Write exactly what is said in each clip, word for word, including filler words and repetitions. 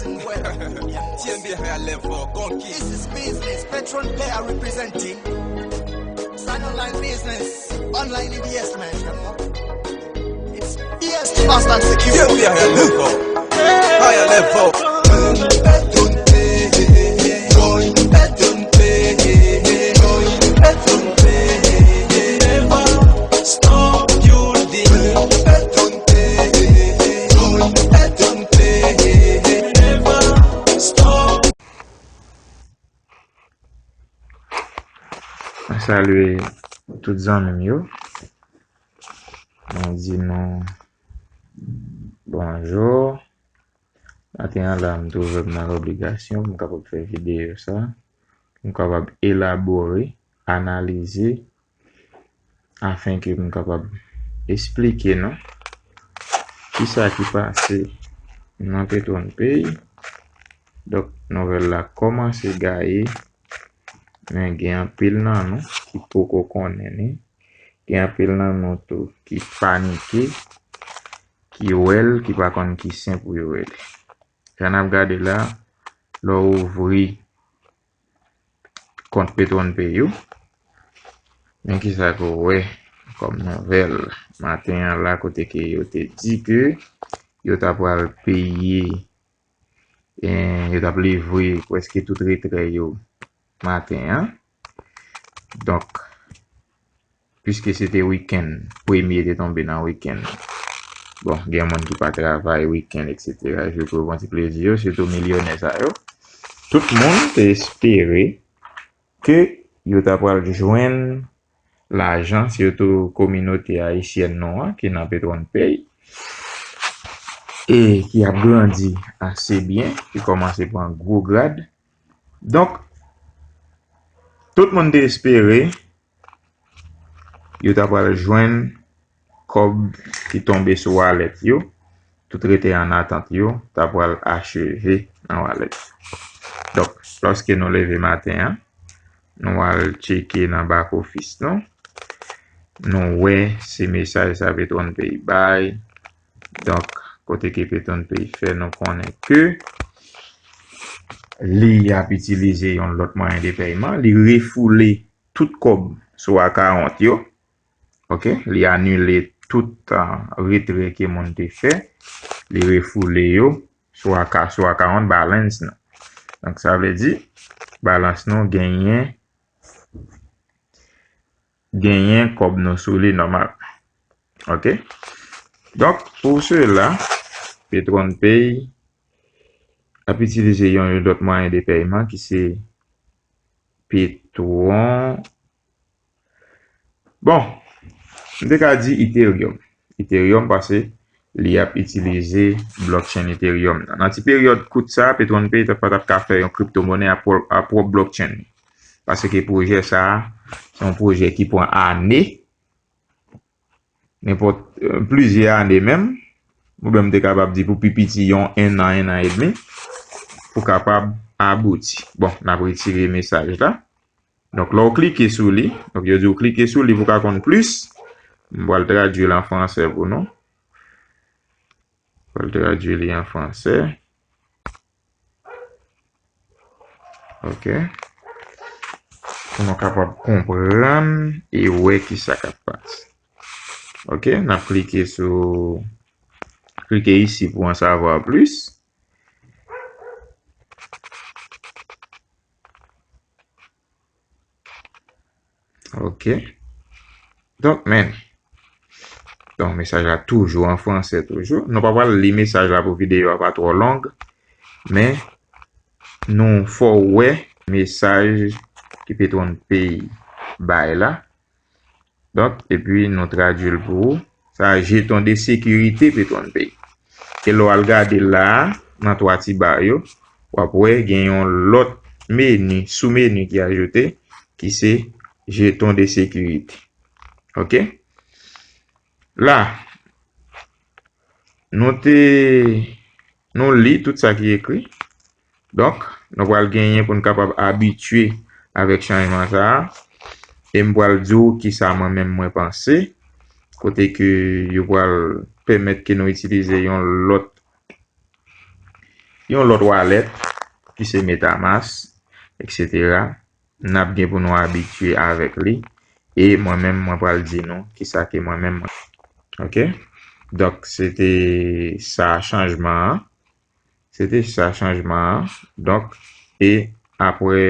T M B F L level, gon ki. This is business. Patron Player representing. Sign online business. Online E B S, man. It's B S Constant Security. T M B F L level. Higher level. Mwen salye tout zanmi m yo. Mwen di nou bonjou. Maten an la, m twouve m nan lobligasyon pou m kapab fè videyo sa, pou m kapab elabore, analize, afenke m kapab esplike nou kisa ki pase nan PetronPay. Donk, nouvèl la kòmanse gaye, men gen anpil nan nou ki poko konnen li. Gen anpil nan nou tou ki panike, ki wè l, ki pa konn ki sen pou yo rele. Jan n ap gade la, lè w ouvri kont PetronPay ou, men kisa ke w wè kòm nouvèl maten an la, kote ke yo te di ke yo ta pral peye, e, yo t ap livre prèske tout retrè yo maten an. Donk, piske se te wikenn, premye te tonbe nan wikenn. Bon, gen moun ki pa travay wikenn, etsetera, jwe pou yo pran ti plezi yo, sitou milyonè sa yo. Tout moun te espere ke yo ta pral jwenn lajan, sitou kominote ayisyèn nou an, ki nan PetronPay, e ki ap grandi ase byen, ki kòmanse pran gwo grad. Donk, tout moun te espere yo ta pral jwenn kòb ki tonbe sou walèt yo, tout rete an atant yo, ta pral acheve nan walèt. Donk, lòske nou leve maten an, nou al tcheke nan back office nou, nou wè se mesaj sa PetronPay bay. Donk, kote ke PetronPay fè nou konnen ke li ap itilize yon lòt mwayen de pèyman, li refoule tout kòb sou akawont yo. Oke, li anile tout, ah, retrè ke moun te fè, li refoule yo sou aka-, sou akawont balance nou. Donk, sa vle di, balans nou genyen, genyen kòb nou sou li nòmal. Oke? Donk, pou sela, PetronPay ap itilize yon lòt mwayen de pèyman ki se Petron. Bon, m te ka di Ethereum. Ethereum paske li ap itilize blockchain Ethereum nan. Nan ti peryòd kout sa, PetronPay t ap, pa t ap ka fè yon kriptomonè a pwòp, a pwòp blockchain li. Paske pwojè sa a, se yon pwojè ki pran ane, nenpòt, euh, plizyè ane menm, oubyen m te kapab di pou pi piti yon ennan, ennan edmi, pou kapab abouti. Bon, n ap retire mesaj la. Donk, lè w klike sou li, donk, yo di w klike sou li pou w ka konn plis. M pral tradui l an fransè pou nou. M pral tradui li an fransè. Oke. Pou nou kapab konprann e wè kisa k ap pase. Oke, n ap klike sou, klike isi pou en savoir plus. Oke. Donk, men. Donk, mesaj la toujou an fransè, toujou. Nou pa pral li mesaj la pou videyo a pa twò long, men nou fè w wè mesaj ki PetronPay bay la. Donk, epi nou tradui l pou ou. Sa a jeton de sekirite PetronPay. E lè w al gade la a, nan twa ti ba yo, w ap wè gen yon lòt meni, sou meni ki ajoute, ki se jeton de sekirite. Oke? La, nou te, nou li tout sa ki ekri. Donk, nou pral genyen pou n kapab abitye avèk chanjman sa a. E m pral di w kisa mwen menm mwen panse, kote ke yo pral pèmèt ke nou itilize yon lòt yon lòt wallet ki se MetaMask, et cetera. N ap gen pou nou abitye avèk li. E mwen menm, mwen pral di nou kisa ke mwen menm, mwen. Ok? Donk, se te sa chanjman an. Se te sa chanjman an. Donk, e apre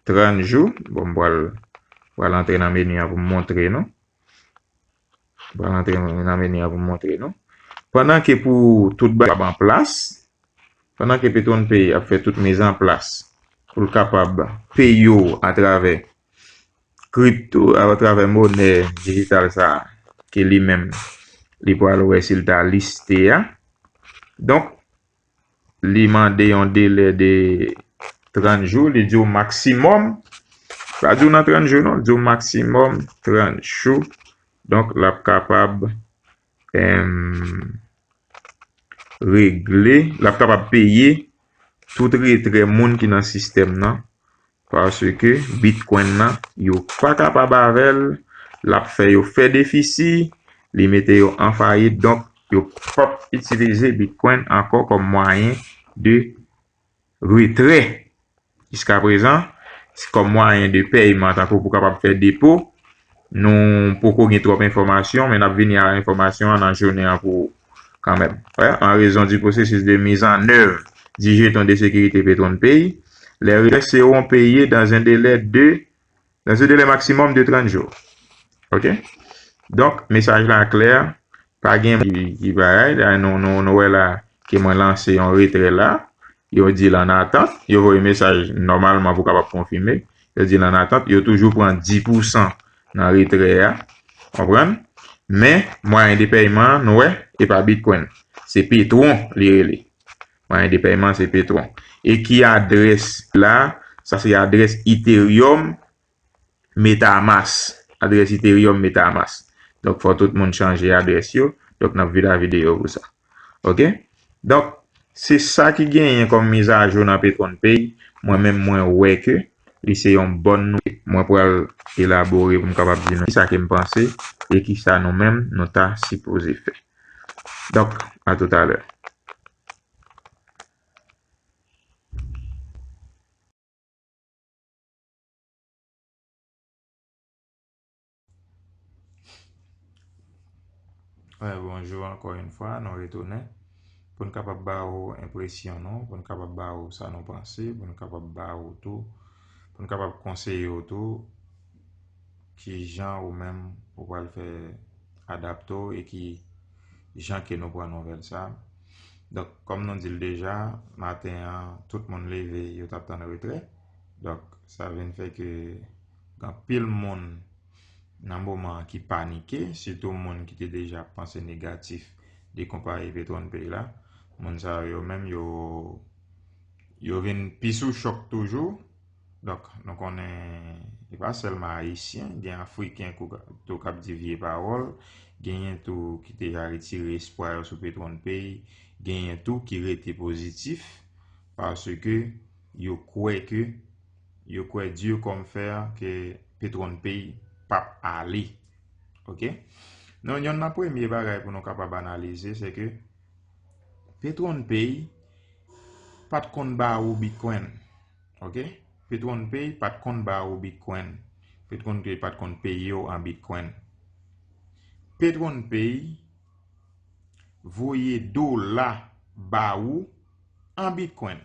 trant jou, bon, m pral, pral antre nan meni an pou m montre nou. Pral antre nan meni an pou m montre nou. Pandan ke pou tout bagay ap an plas, pandan ke PetronPay ap fè tout miz an plas pou l kapab peye w atravè kripto, atravè monè dijital sa a, ke li menm, li pral wè si l ta liste a. Donk, li mande yon delè de trant jou, li di w maksimòm, pa di w nan trant jou non, li di w maksimòm trant jou. Donk, l ap kapab, em, regle, l ap kapab peye tout retrè moun ki nan sistèm nan, paske Bitcoin nan, yo pa kapab avè l, l ap fè yo fè defisi, li mete yo an fayit, donk yo p ap itilize Bitcoin ankò kòm mwayen de retrè. Jiskaprezan, kòm mwayen de pèyman, tankou pou kapab fè depo, nou poko gen twòp enfòmasyon, men n ap vini a enfòmasyon an nan jounen an pou ou kanmenm. Wè, en raison du processus de mise en œuvre du jeton de sécurité PetronPay, les retraits seront payés dans un délai de, dans un délai maximum de trant jou. Ok? Donk, mesaj la klè, pa gen ki, ki bagay, la, nou, nou, nou wè la ke mwen lanse yon retrè la, yo di l an atant, yo voye mesaj nòmalman pou kapab konfime, yo di l an atant, yo toujou pran dis pousan nan retrè a, konprann? Men, mwayen de pèyman an, nou wè, e pa Bitcoin, se Petron li rele. Mwayen de pèyman, se Petron. E ki adrès la, sa se adrès Ethereum, MetaMask, adrès Ethereum MetaMask. Donk, fò tout moun chanje adrès yo. Donk, n ap vide videyo pou sa. Ok? Donk, se sa ki genyen kòm mizajou nan PetronPay. Mwen menm, mwen wè ke li se yon bòn nouvèl. Mwen pral elabore pou m kapab di nou kisa ke m panse e kisa nou menm nou ta sipoze fè. Donk, a toutalè. Wè, bonjou ankò yon fwa, nou retounen. Pou n kapab ba ou enpresyon nou, pou n kapab ba ou sa nou panse, pou n kapab ba ou tou, pou n kapab konseye w tou, ki jan ou menm ou pral fè adapte w e ki jan ke nou pran nouvèl sa. Donk, kòm nou di l deja, maten an, tout moun leve, yo t ap tann retrè. Donk, sa vin fè ke gen anpil moun nan moman an ki panike, sitou moun ki te deja panse negatif de konpayi PetronPay la. Moun sa yo menm, yo, yo vin pi sou chòk toujou. Donk, nou konnen, e pa sèlman Ayisyen, gen Afriken kou ka-, tou k ap di vye pawòl, genyen tou ki deja retire espwa yo sou PetronPay, genyen tou ki rete pozitif, paske yo kwè ke, yo kwè dur comme fer ke PetronPay p ap ale. Ok? Non, yonn nan premye bagay pou nou kapab analize, se ke PetronPay pa t konn ba ou Bitcoin. Ok? PetronPay pa t konn ba ou Bitcoin. PetronPay pa t konn peye w an Bitcoin. PetronPay voye dola ba ou an Bitcoin.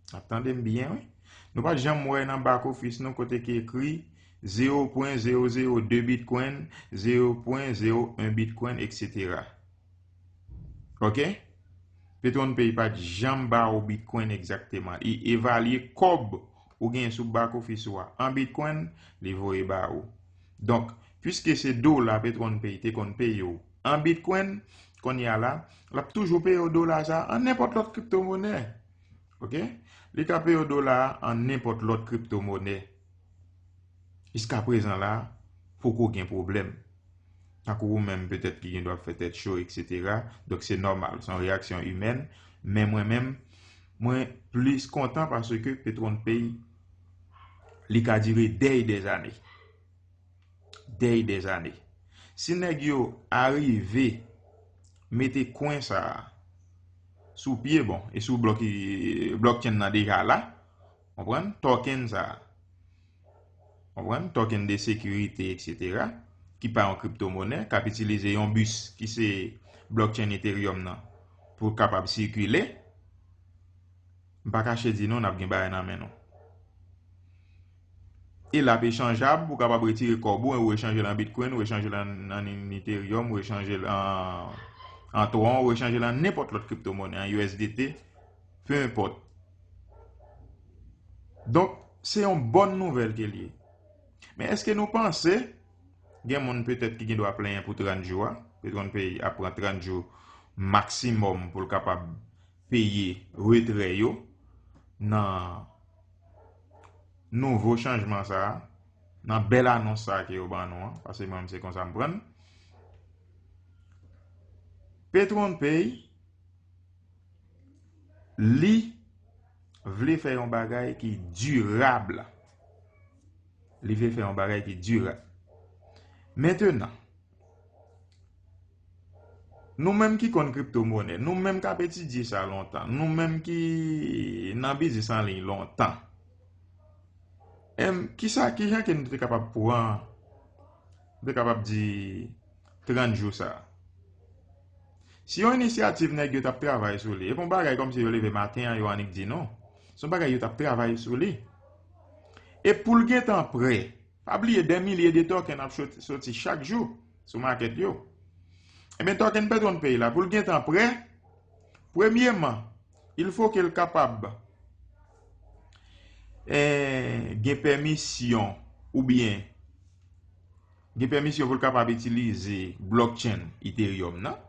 N ap tande m byen, wi. Nou pa t janm wè nan back office nou kote ki ekri zewo pwen zewo zewo de Bitcoin, zewo pwen zewo en Bitcoin, et cetera. Ok? PetronPay pa t janm ba ou Bitcoin egzakteman. Li evalye kòb ou genyen sou back office ou a an Bitcoin, li voye ba ou. Donk, piske se dola PetronPay te konn peye w an Bitcoin, kounye a la, l ap toujou peye w dola sa a an nenpòt lòt kriptomonè. Ok? Li ka peye w dola a an nenpòt lòt kriptomonè. Jiskaprezan la, poko gen pwoblèm. Tankou ou menm petèt ki gen dwa fè tèt cho, et cetera. Donk, se nòmal, se yon reyaksyon imèn. Men mwen menm, mwen plis kontan paske PetronPay, li ka dire dèy dèzane. Dèy dèzane. Si nèg yo arive mete kwen sa a, sou pye, bon, e sou blòk, blockchain nan deja la, konprann, token sa a, konprann, token de sekirite, et cetera, ki pa yon kriptomonè, k ap itilize yon bis ki se blockchain Ethereum nan pou l kapab sikile, m pa kache di nou n ap gen bagay nan men nou. E l ap echanjab, ou kapab retire kòb ou, ou echanje l an Bitcoin, ou echanje l an, an Ethereum, ou echanje l an, an Tron, ou echanje l an nenpòt lòt kriptomonè, an U S D T, pe enpòt. Donk, se yon bòn nouvèl ke l ye. Men èske nou panse gen moun petèt ki gen dwa plenyen pou trant jou a? Petwon peyi ap pran trant jou maksimòm pou l kapab peye retrè yo nan nouvo chanjman sa a, nan bèl anons sa a ke yo ban nou an, paske mwen menm se konsa m pran l. Petwon peyi, li vle fè yon bagay ki dirab. Li vle fè yon bagay ki dirab. Mentenan, nou menm ki konn kriptomonè, nou menm k ap etidye sa lontan, nou menm ki nan biznis an liy lontan, em, kisa, kijan ke nou te kapab pran, nou te kapab di trant jou sa a? Si yon inisyativ nèg yo t ap travay sou li, e pa yon bagay kòmsi yo leve maten an, yo annik di non. Se yon bagay yo t ap travay sou li. E pou l gentan prè, pa bliye dè milye de token ap soti, soti chak jou sou makèt yo. Ebyen, token Petwon peyi la, pou l gentan prè, premyeman, il faut ke l kapab, eh, gen pèmisyon oubyen gen pèmisyon pou l kapab itilize blockchain Ethereum nan.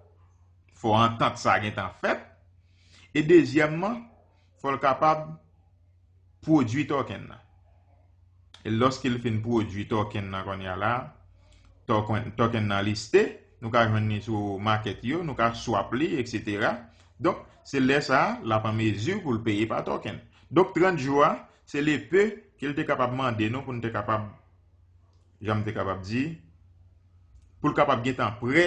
Fò antant sa gentan fèt. E dezyèmman, fò l kapab pwodui token nan. E lòske l fin pwodui token nan kounye a la, token, token nan liste, nou ka jwenn li sou makèt yo, nou ka swap li, et cetera. Donk, se lè sa a, l ap an mezi pou l peye pa token. Donk, trant jou a, se lepe ke l te kapab mande nou pou n te kapab, jan m te kapab di, pou l kapab gentan prè,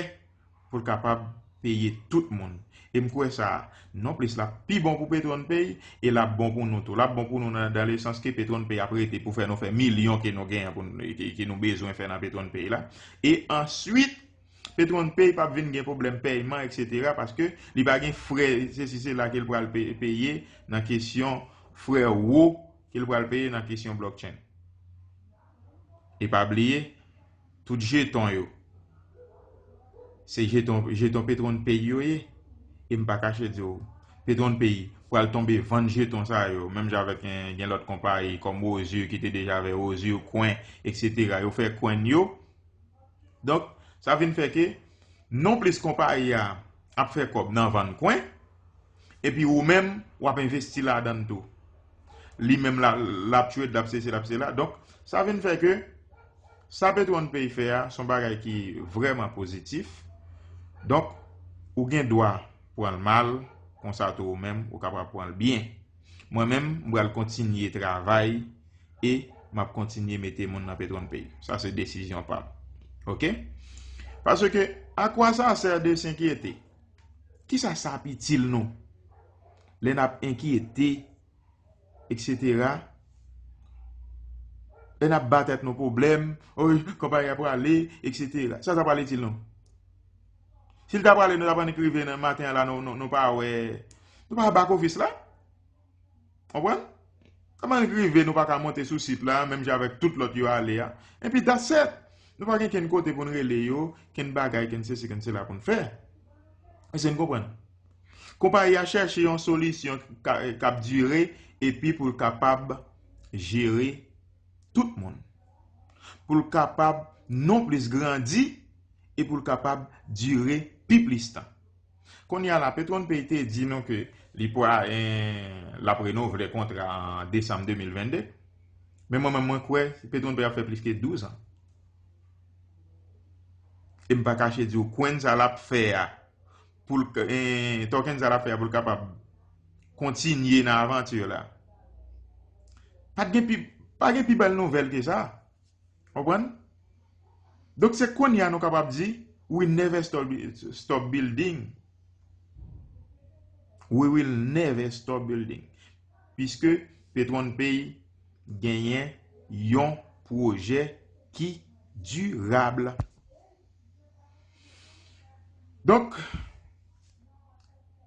pou l kapab peye tout moun. E m kwè sa non plis l ap pi bon pou Petwon peyi, e l ap bon pou nou tou. L ap bon pou nou nan, dan le sans ke Petwon peyi ap rete pou fè nou fè milyon ke nou genyen pou nou, ke, ke nou bezwen fè nan Petwon peyi la. E answit, Petwon peyi p ap vin gen pwoblèm pèyman, et cetera, paske li pa gen frè, sesi sela ke l pral pe-, peye nan kesyon frè wo ke l pral peye nan kesyon blockchain. E pa bliye, tout jeton yo, se jeton, jeton Petwon peyi yo ye. E m pa kache di w, Petwon peyi pral tonbe vann jeton sa yo, menm jan avèk gen, gen lòt konpayi kòm Ozur ki te deja avè Ozur Coin, et cetera. Yo fè coin yo. Donk, sa vin fè ke non plis konpayi a ap fè kòb nan vann coin, epi ou menm, w ap envesti ladan l tou. Li menm la, l ap trade, l ap sesi, l ap sela. Donk, sa vin fè ke sa Petwon peyi fè a, se yon bagay ki vrèman pozitif. Donk, ou gen dwa pran l mal, konsa tou ou menm, ou kapab pran l byen. Mwen menm, m pral kontinye travay e m ap kontinye mete moun nan Petwon peyi. Sa se desizyon pa m. Oke? Paske, à quoi ça sert de s'inquiéter? Kisa sa ap itil nou? Lè n ap enkyete, et cetera. Lè n ap ba tèt nou pwoblèm, o, konpayi a prale, et cetera. Sa sa pral itil nou? Si l ta prale, nou t ap annik rive nan maten an la, nou, nou, nou pa wè, nou pa wè back office la. Konprann? Kòman l rive nou pa ka monte sou sit la, menm jan avèk tout lòt yo ale a? Epi that's it. Nou pa gen kenn kote pou n rele yo, kenn bagay, kenn sesi, kenn sela pou n fè. Èske n konprann? Konpayi a chèche yon solisyon ka, k ap dire epi pou l kapab jere tout moun. Pou l kapab non plis grandi e pou l kapab dire pi plis tan. Kounye a la, Petwon peyi te di nou ke li pral, eh, l ap renouvle kontra an desanm de mil vennde. Men mwen menm, mwen kwè Petwon peyi ap fè plis ke douz an. E m pa kache di w, coin sa l ap fè a, pou l, eh, token sa l ap fè a pou l kapab kontinye nan avanti la. Pa t gen pi, pa gen pi bèl nouvèl ke sa. Konprann? Donk, se kounye a nou kapab di, "We never stop, stop building." We will never stop building. Piske Petwonn Pay genyen yon pwojè ki dirab. Donk,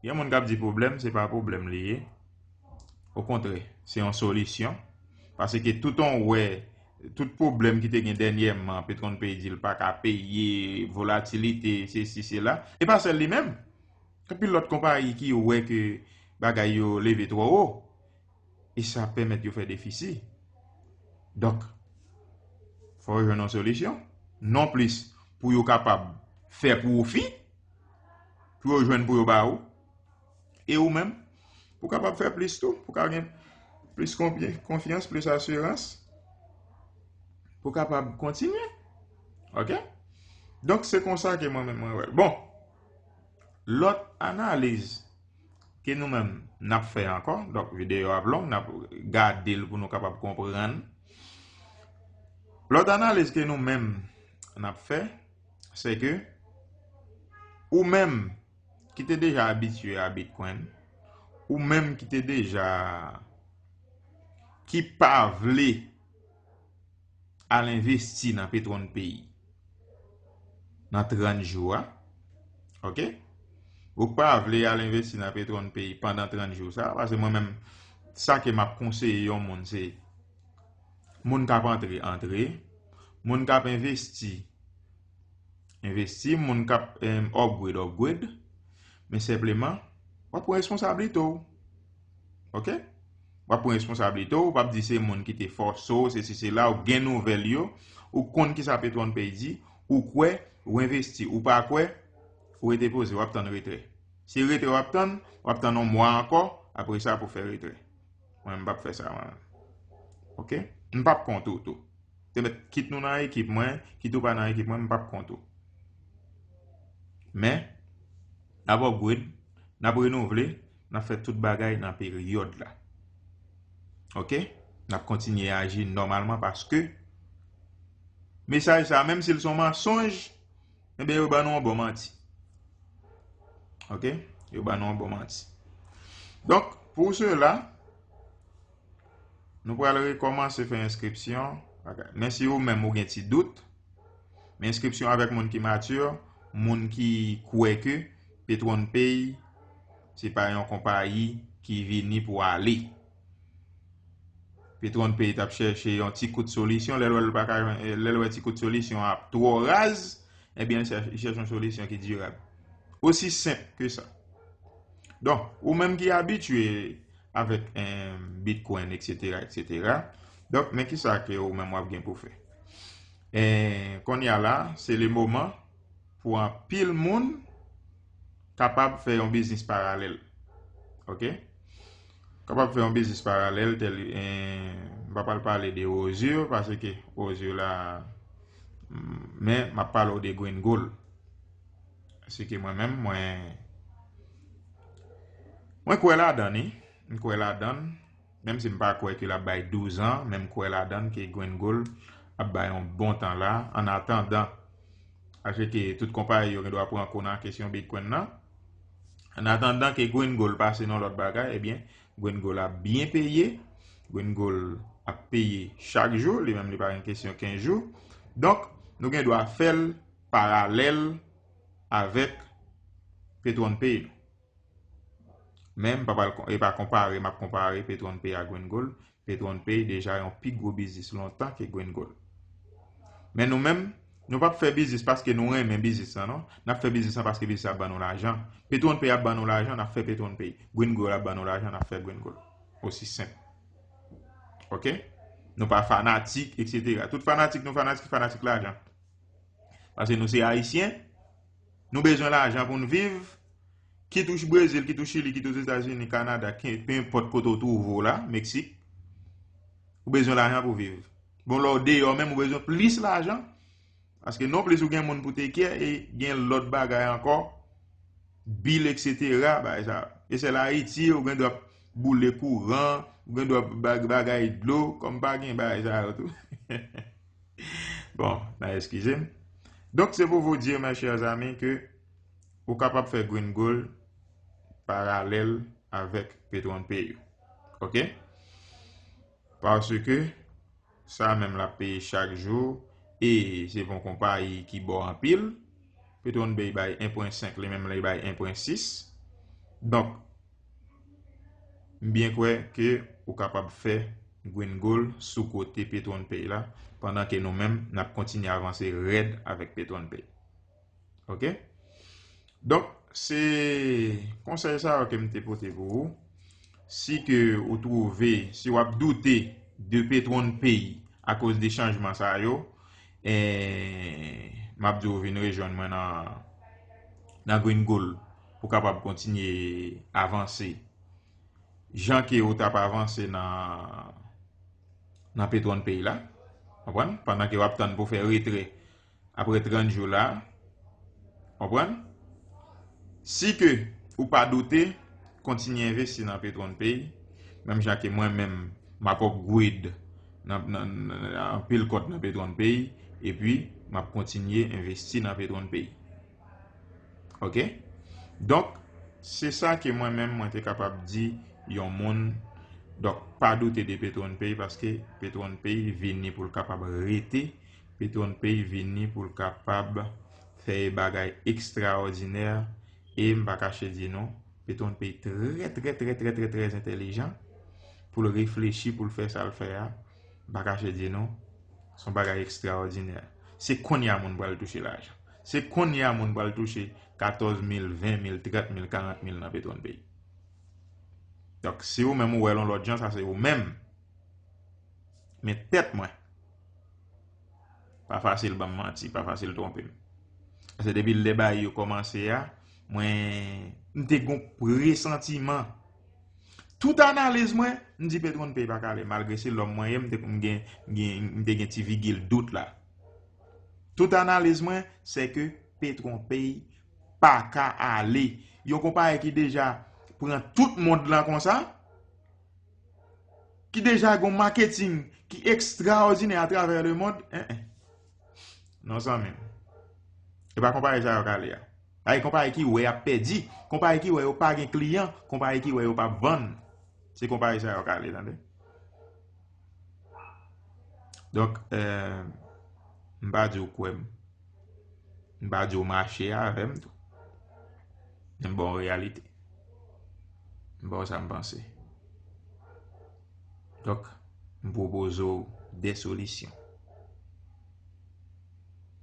gen moun k ap di pwoblèm, se pa pwoblèm li ye. Okontrè, se yon solisyon. Paske tout on wè, tout pwoblèm ki te gen dènyèman, Petwonn Pay di l pa ka peye, volatilite, sesi, sela. E pa sèl li menm. Anpil lòt konpayi ki wè ke bagay yo leve twò wo. E sa pèmèt yo fè defisi. Donk, fò yo jwenn yon solisyon. Non plis pou yo kapab fè pwofi, pou yo jwenn pou yo ba ou. E ou menm, pou kapab fè plis tou, pou ka gen plis konfyans, plis asirans, pou kapab kontinye. Ok? Donk, se konsa ke mwen menm mwen wè l. Bon, lòt analiz ke nou menm n ap fè ankò. Donk, videyo ap long, n ap gade l pou nou kapab konprann. Lòt analiz ke nou menm n ap fè, se ke ou menm ki te deja abitye a Bitcoin, ou menm ki te deja, ki pa vle al envesti nan Petwonn Pay nan trant jou a. Ok? Ou pa vle al envesti nan Petwonn Pay pandan trant jou sa, paske mwen menm, sa ke m ap konseye yon moun, se moun k ap antre, antre, moun k ap envesti, envesti, moun k ap, em, upgrade, upgrade, men senpleman, w ap pran responsablite w. Ok? W ap pran responsablite w, w p ap di se moun ki te fòse w, sesi, sela, ou gen nouvèl yo, ou konn kisa Petwonn Pay di, ou kwè, ou envesti, ou pa kwè, ou rete poze, w ap tann retrè. Se retrè w ap tann, w ap tann yon mwa ankò, apre sa pou fè retrè. Mwen, m p ap fè sa, mwen. Ok? M p ap kont ou tou. Te mèt kit nou nan ekip mwen, kit ou pa nan ekip mwen, m p ap kont ou. Men, n ap upgrade, n ap renouvle, n ap fè tout bagay nan peryòd la. Ok? N ap kontinye aji nòmalman paske mesaj sa, menm si l se yon mansonj, ebyen, yo ban nou yon bon manti. Ok? Yo ban nou yon bon manti. Donk, pou sela, nou pral rekòmanse fè enskripsyon. Men si ou menm ou gen ti dout, men enskripsyon avèk moun ki mati, moun ki kwè ke Petwonn Pay se pa yon konpayi ki vini pou ale. Petwonn Pay t ap chèche yon ti kout solisyon, lè l wè l pa ka jwenn, lè l wè ti kout solisyon an ap twò raz, ebyen, li chèche yon solisyon ki dirab. Osi senp ke sa. Donk, ou menm ki abitye avèk, em, Bitcoin, et cetera, et cetera. Donk, men kisa ke ou menm w ap gen pou fè. E, kounye a la, se le moman pou anpil moun kapab fè yon biznis paralèl. Ok? Kapab fè yon biznis paralèl, tèl, eh, m pa pral pale de Rosier, paske Rosier la, mm, men m ap pale w de Green Gold. Paske mwen menm, mwen, mwen kwè ladan li. M kwè ladan. Menm si m pa kwè ke l ap bay douz an, men m kwè ladan ke Green Gold ap bay yon bon tan la, an atandan. Paske tout konpayi yo gen dwa pran kou nan kesyon Bitcoin nan. An atandan ke Green Gold pase nan lòt bagay, ebyen, Green Gold ap byen peye. Green Gold ap peye chak jou, li menm li pa gen kesyon kenz jou. Donk, nou gen dwa fè l paralèl avèk Petwonn Pay nou. Men m pa pral kon-, e pa konpare, m ap konpare Petwonn Pay a Green Gold. Petwonn Pay deja yon pi gwo biznis lontan ke Green Gold. Men nou menm, nou p ap fè biznis paske nou renmen biznis lan, non. N ap fè biznis lan paske biznis lan ap ban nou lajan. Petwonn Pay ap ban nou lajan, n ap fè Petwonn Pay. Green Gold ap ban nou lajan, n ap fè Green Gold. Osi senp. Ok? Nou pa fanatik, et cetera. Tout fanatik, nou fanatik, fanatik lajan. Paske nou se Ayisyen, nou bezwen lajan pou n viv. Kit ou Brezil, kit ou Chili, kit ou Ozetazini, Kanada, ke, pe enpòt kote w twouve w la, Meksik, ou bezwen lajan pou viv. Bon, lè w deyò menm, ou bezwen plis lajan. Paske non plis ou gen moun pou take care, e gen lòt bagay ankò, bil, et cetera, bagay sa. E sèl Ayiti, ou gen dwa boule kouran, ou gen dwa bag-, bagay dlo, kòm pa gen bagay sa yo tou. Bon, n a eskize m. Donk, se pou vous dire, mes chers amis, ke ou kapab fè Green Gold, pa rale l, avèk Petwon Pay yo. Oke? Paske sa menm l ap peye chak jou, e se pa yon konpayi ki ba w anpil. Petwon Pay bay en pwen senk, li menm li bay en pwen sis. Donk, m byen kwè ke ou kapab fè Green Gold sou kote Petwon Pay la, pandan ke nou menm, n ap kontinye avanse rèd avèk Petwon Pay. Oke? Donk, se konsèy sa yo ke m te pote pou ou. Si ke ou twouve, si w ap doute de Petwon Pay akoz de chanjman sa yo, eh, m ap di w vin rejwenn mwen nan, nan Green Gold pou kapab kontinye avanse. Jan ke ou t ap avanse nan, nan Petwon Pay la, konprann? Pandan ke w ap tann pou fè retrè apre trant jou la, konprann? Si ke ou pa doute, kontinye envesti nan Petwon Pay, menm jan ke mwen menm, m ap upgrade nan, nan, nan, nan anpil kòt nan Petwon Pay, epi m ap kontinye envesti nan Petwon Pay. Oke? Donk, se sa ke mwen menm, mwen te kapab di yon moun. Donk, pa doute de Petwon Pay, paske Petwon Pay vini pou l kapab rete. Petwon Pay vini pou l kapab fè bagay ekstraòdinè. E m pa kache di nou, Petwon Pay trè, trè, trè, trè, trè, trè entèlijan pou l reflechi, pou l fè sa l fè a. M pa kache di nou, se yon bagay ekstraòdinè. Se kounye a moun pral touche lajan. Se kounye a moun pral touche katòz mil, ven mil, trant mil, karant mil nan Petwon Pay. Donk, si ou menm ou wè l yon lòt jan, sa se ou menm. Men tèt mwen, pa fasil ban m manti, pa fasil twonpe m. Paske depi lè bagay yo kòmanse a, mwen, m te gon presantiman. Tout analiz mwen, m di Petwon Pay pa ka ale, malgre se lòm mwen ye, m te, m gen, m gen, m te gen ti vigil dout la. Tout analiz mwen, se ke Petwon Pay pa ka ale. Yon konpayi ki deja pran tout mond lan konsa, ki deja gen yon maketing ki ekstraòdinè atravè lemond, en, en. Non, zanmi m. E pa konpayi sa yo ka ale a. Pa e konpayi ki wè y ap pèdi, konpayi ki wè yo pa gen kliyan, konpayi ki wè yo p ap vann. Se konpayi sa yo ka ale, tande. Donk, eh, m pa di w kwè m. M pa di w mache avè m tou. Men m ba w reyalite. M ba w sa m panse. Donk, m pwopoze w de solisyon.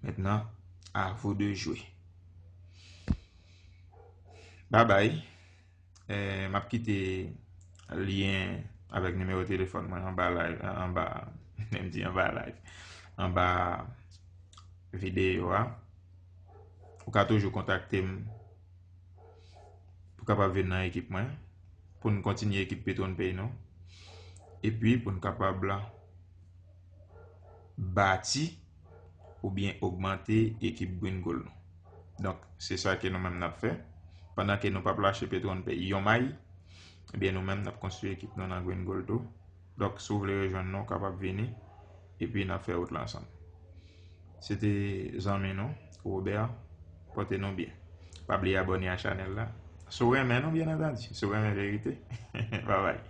Maintenant, à vous de jouer. Babay. Eh, m ap kite lyen avèk nimewo telefòn mwen anba live, anba, menm di anba live, anba videyo a. Ou ka toujou kontakte m pou kapab vin nan ekip mwen, pou n kontinye ekip Petwon Pay nou. Epi pou n kapab bati oubyen ogmante ekip Green Gold nou. Donk, se sa ke nou menm n ap fè. Pandan ke nou p ap lache Petwon Pay yon may, ebyen nou menm n ap konstwi ekip nou nan Green Gold tou. Donk, si w vle rejwenn nou, w kapab vini, epi n ap fè wout la ansanm. Se te zanmi nou, Robert. Pote nou byen. Pa bliye abòne a chanèl la. Si w renmen nou, byen antandi. Si w renmen verite. Babay.